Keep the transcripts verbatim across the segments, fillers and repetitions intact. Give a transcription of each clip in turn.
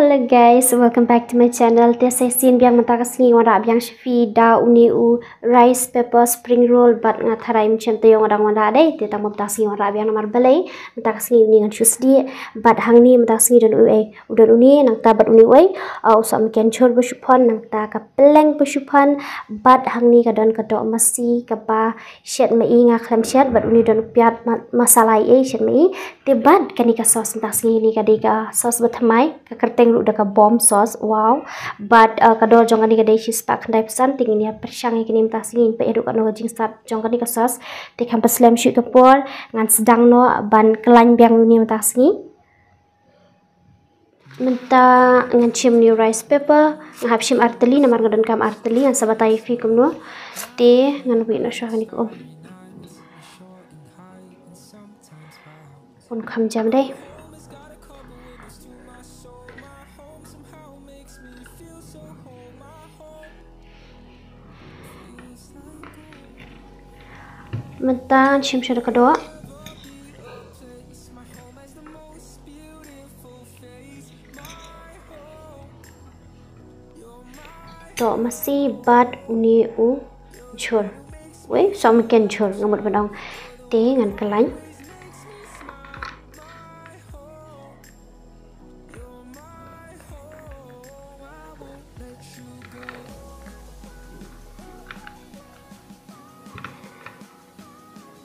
Hello guys, welcome back to my channel. Te sa shisien biang mynta ka sngi nga wanrah biang sha phi da une u rice paper spring roll, bad nga tharai mynta ym shym te ïoh nga dang wanrah dei, te tang mynta ka sngi nga wanrah biang namar balei mynta ka sngi une ngan shu sdieh. Bad hangne mynta ka sngi don uei, u don une, nangta bad une uei, uh, u sohmynken jhur ba shu phon, nangta ka pylleng ba shu phon, bad hangne ka don ka doh masi kaba shet ma-i, nga khlem shet, bad une don u piat ma-, masala ei shet ma-i. Te bad kane ka sauce mynta ka sngi ne ka dei ka sauce ba thymmai, ka kyrteng ruh da ka bomb sauce, wow. Bad, uh, ka dor jong kane ka dei shispah khyndaiphew san, te ngin ïa pyrshang ïa kane mynta ka sngi, ngin peit haduh katno ka jingstad jong kane ka sauce. Te kham pynslem shuh ka por, ngan sdang noh ban khlaiñ biang une mynta ka sngi. Mynta ngan shim une u rice paper, nga hap shim artylli namar nga donkam artylli, ngan sa batai ïa phi kumno. Te ngan wei noh shuwa kane ka um. Bun kham jam dei. Mynta ngan shim sha ka doh. Doh masi bad une u jhur. Wei, sohmynken jhur nga mut ban ong. Te ngan khlaiñ.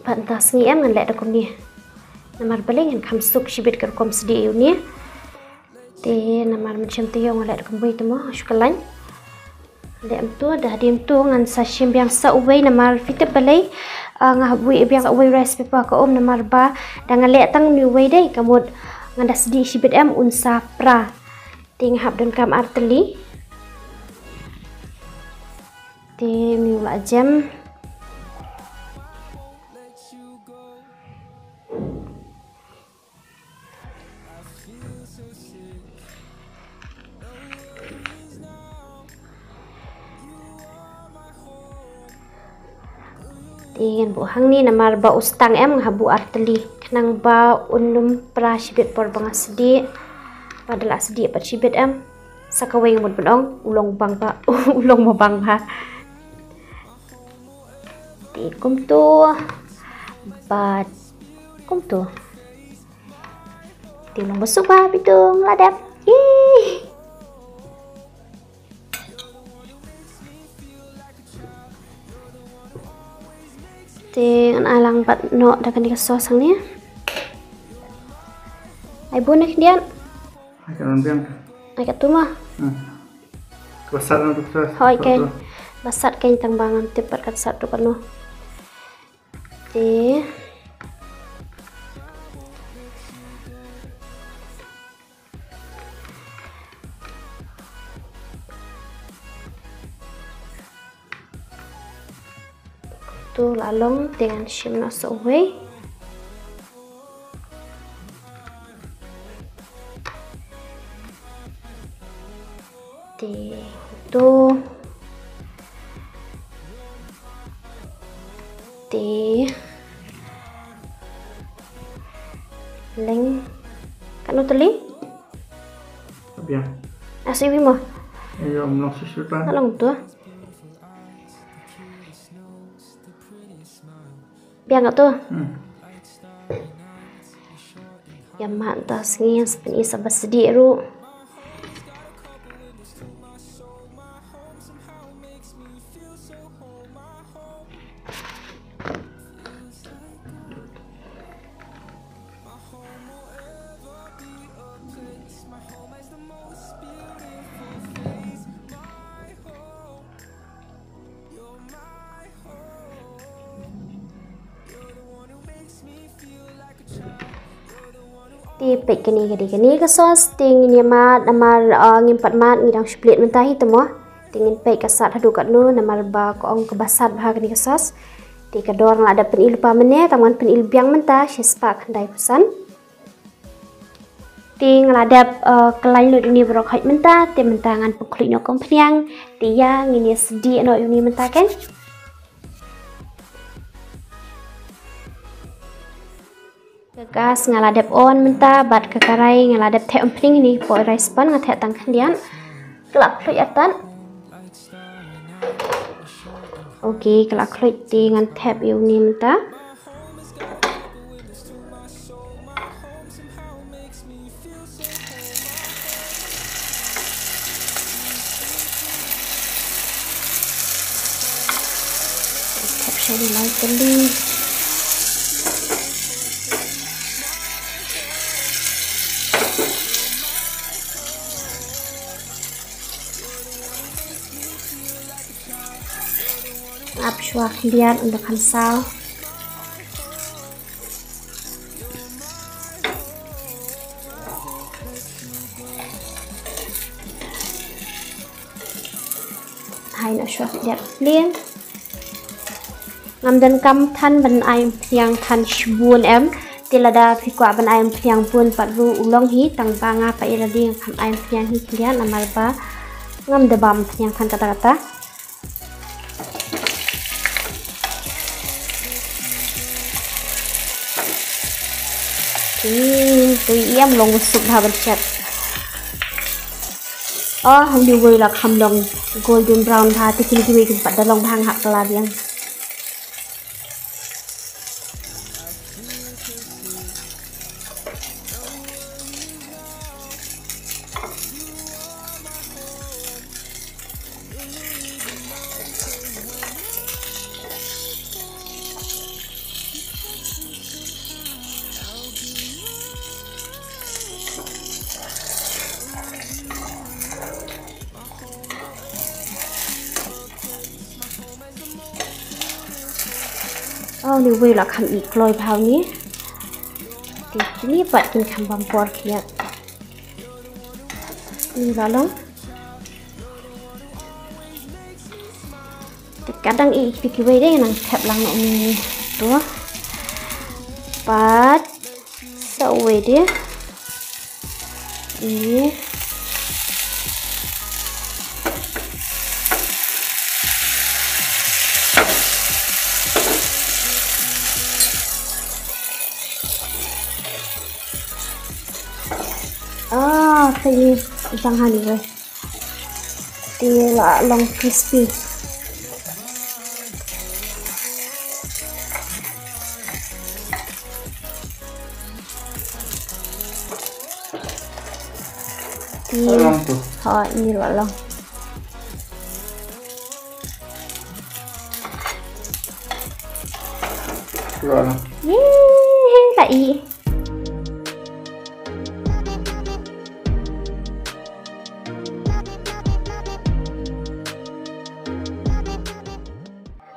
Bad mynta ka sngi em ngan leh da kumne. Namar balei ngan kham suk shibit ka rukom sdieh ïa une. Te namar mynshwa te ïoh ngan leh da kumwei te mo, shu khlaiñ. Leh kumto, da hadien kumto ngan sa shim biang sa uwei namar phi tip balei, ah, nga hap wei biang sa uwei rice paper ka um namar ba da nga leh tang une uwei dei, ka mut ngan da sdieh shibit em un sa pra. Te nga hap donkam artylli. Te une u la jem. Te ngan buh hangne namar ba u stang em, nga hap buh artylli khnang ba un ym pra shibit por ba nga sdieh. Ba da la sdieh pat shibit em. Sa kawei nga mut ban ong, u long bang bha, u long bha bang bha. Te kumto, bad kumto. Te u long ba suk bha, bitung, la dep. Yay! Te ngan ai lang pat noh da kane ka sauce hangne. Ai bun ne khyndiat. Ai ka non biang. Ai ka tuma. Hmm. Ka ba sat na tu sauce. Hoi ka ba sat. Ka ba sat ka tang ba ngam tip pat ka sat tu kano. Te. Tu la long, te ngan shim noh sa uwei. Te tu. Te leng. Kano teli? Biang. Asi wi mo. Ayo, mlong susu ta. Along tu. Biang tu. Hmm. Ïa ma ta sngi sa pyni sa ba sdieh ruh. Te peit kane ka dei kane ka sauce, te ngin ïa mad namar, ah, ngim pat mad, ngi dang shu plie mynta hi te mo. Te ngin peit ka sat haduh katno namar ba ka ong ka ba sat bha kane ka sauce. Te ka dor nga la dep pyni lypa mynne, tang ngan pyni biang mynta shispah khyndaiphew san. Te nga la dep, eh, khlaiñ lut ïa une baroh khoit mynta, te mynta ngan pynkhluit noh kum pynïang, te ïa ngin ïa sdieh noh ïa une mynta kan. Ka gas nga la dep on mynta, bad ka karai nga la dep thep umphniang. Ini ka pot rice pan nga thep tang khyndiat. Ka la khluit artat. Ok, ka la khluit, te ngan thep ïa une mynta. Thep sha une lai kali. Ap shuwa khyndiat, ynda khan saw. Hai, na shuwa khyndiat pliang. Ngam donkam than ban ai umphniang than shibun em. Te lada phi kwah ban ai umphniang bun pat ruh u long hi, tang ba nga pat ïa lade ngam ai umphniang hi khyndiat namar ba ngam da bam umphniang than katta katta. Hmm, to ïam long u suk bha ban chet. Oh, hangne wei la kham long golden brown bha, te kine kiwei kin pat da long bha, nga hap kylla biang. Oh, une wei la kham i kloi bha une. Te kine pat kin kham bam por khyndiat. Une la long. Te ka dang i kti kiwei de, nang thep lang noh une. To. Pat sa uwei de. Ïa. Ah, te ïa, tang hani wei. Te la long crispy. Te long tu. Ha, ini la long. La long. Yeay, la i.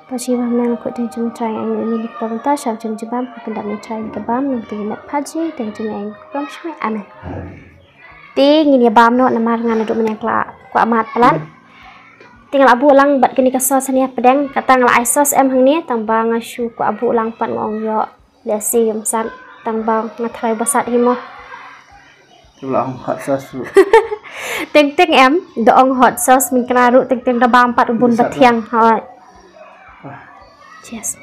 Pajibam nang kut deng jum trai ang ini ni pom ta sham jum jibam ku pendam ni trai ka bam nang tu nak paji deng jum ang ku pom shmai. Amen. Te ngin ïa bam noh namar nga naduh mynne nga la kwah mad palat. Te nga la buh lang bad kane ka sauce hangne hapdeng, kata nga la ai sauce em hangne tang ba nga shu kwah buh lang pat, nga ong ïoh lehse ym sat, tang ba nga tharai ba sat hi mo. Te la ong hot sauce ruh. Teng teng em, da ong hot sauce, mynta ruh teng teng da bam pat u bun ba thiang. Hooid. Cheers.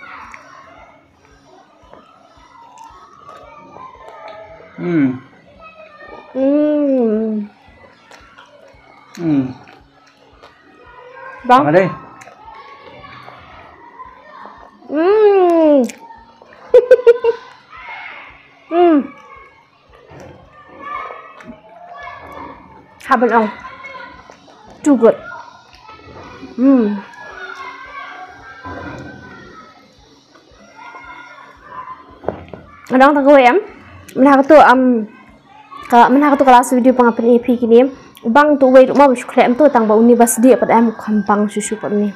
Hmm. Hmm. Hmm. Bang? Bang deh. Hmm. Hmm. Haba ong. Too good. Hmm. Nga dang tang kawei em. Mynta katu, em, ka, mynta katu ka last video ba nga pyni ïa phi kine. Bang tu wei ruh ma ba shu khleh em tu tang ba une ba sdie pat em, kham bang shuh shuh pat une.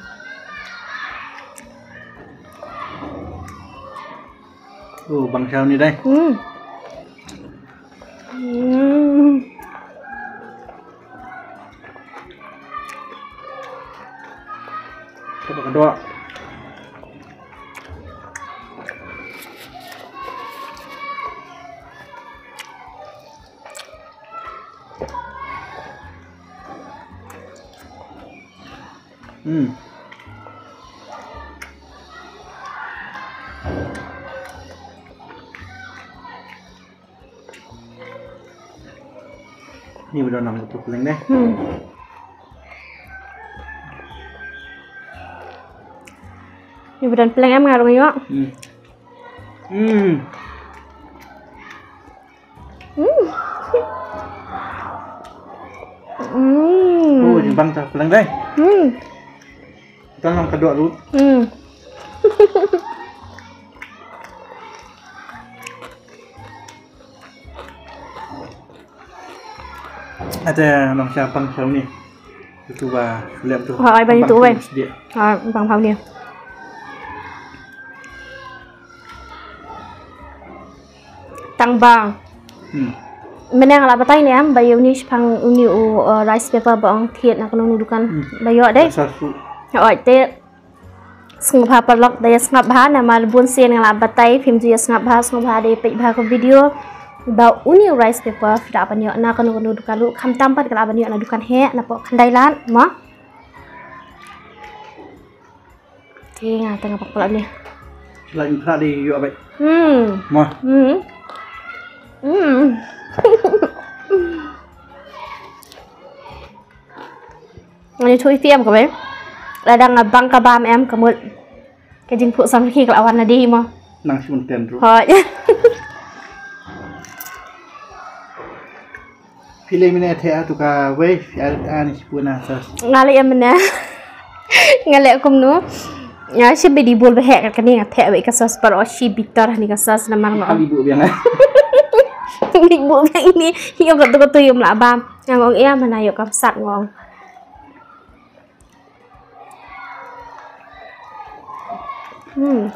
Oh, bang sha une dei. Hmm. Hmm. Coba kedua. Hmm. Ni ba don nam ka tu peleng deh. Hmm. Ni ba don peleng em nga rung ïoh. Hmm. Hmm. Hmm. Hmm. Oh, ni bang ta peleng deh. Hmm. Tan lang ka dok lut. Hmm. Ate nong siapa ni? Itu ba lem tu. Ha, ai bang itu, bang. Ha, bang pau ni. Tang bang. Hmm. Mynne nga la batai ne em, ba ïa uni shipang uni u, uh, rice paper ba ong thied na kano kano dukan. Hmm. Ba ïoh dei. Sa su. Oi te. Sngewbha paralok da ïa sngap bha namar bun sien nga la batai phim ju ïa sngap bha, sngewbha da ïa peit bha ka video. Ba uni u rice paper phi da ban ïoh na kano kano dukan ruh, khamtam pat ka la ban ïoh na dukan heh, na poh khyndai lad mo. Te nga te nga pak pala ni. Selain pernah di ïoh abet. Hmm. Mo. Hmm. Hmm. Nga ïathuh ïa phi em kawei. Lada nga bang ka bam em ka mut ka jingphuh samrkhie ka la wan na dei mo. Nang shu ten ruh. Hooid. Phi leh mynne theh ha tu kawei, phi ar ani shi puna sauce. Nga leh mynne. Nga leh kumno. Nga shi bit dei bul ba heh ka kane, nga theh wei ka sauce, baroh shi bitter hani ka sauce namar nga. Kali bu biang eh. Kali bu biang ini. Ïoh ka tu ka tu ïoh mla bam. Nga ong ïa mana ïoh ka sat nga ong. Hmm.